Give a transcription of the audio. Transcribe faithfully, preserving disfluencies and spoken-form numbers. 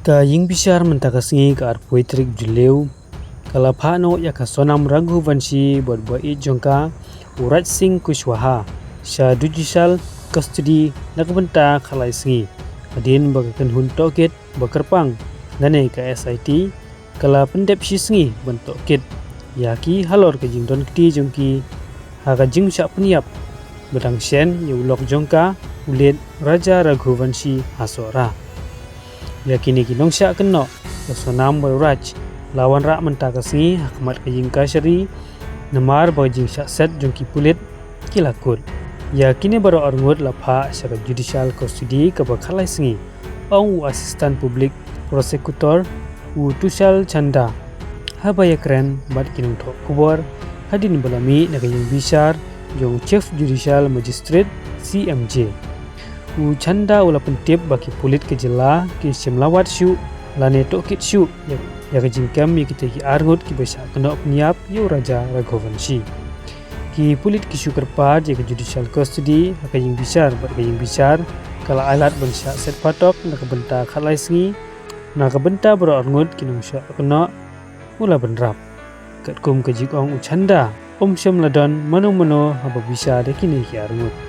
Ka ïing bishar mynta ka sngi ka arphew tarik Jylliew ka la phah noh ïa ka Sonam Raghuvanshi bad u ba ïeit jong ka u Raj Singh Kushwaha sha judicial custody na ka bynta khatlai sngi hadien ba ka kynhun tohkit ba kyrpang lane ka S I T ka la pyndep shi sngi ban tohkit ïa ki halor ka jingdon kti jong ki ha ka jingshah pynïap ba dang shen ïa u lok jong ka u late Raja Raghuvanshi ha Sohra. Ïa kine ki nongshah kynnoh ka Sonam bad u Raj la wanrah mynta ka sngi ha khmat ka ïing kashari namar ba ka jingshah set jong ki pulit ki la kut. Ïa kine baroh arngut la phah sha ka judicial custody kaba khatlai sngi, ong u Assistant Public Prosecutor u Tushar Chanda haba ïakren bad ki nongthoh khubor hadien ba la mih na ka ïing bishar jong u Chief Judicial Magistrate, C M J. U Chanda u la pyntip ba ki pulit ka jylla ki shym la wad shuh lane tohkit shuh ïa, ïa ka jingkem ïa kita ki arngut kiba shah kynnoh pynïap ïa u Raja Raghuvanshi. Ki pulit ki shu kyrpad ïa ka judicial custody ha ka ïing bishar bad ka ïing bishar ka la ai lad ban shah set patok na ka bynta khatlai sngi na ka bynta baroh arngut ki nongshah kynnoh u la bynrap. Katkum ka jingong u Chanda, um shym la don mano mano haba bishar ïa kine ki arngut.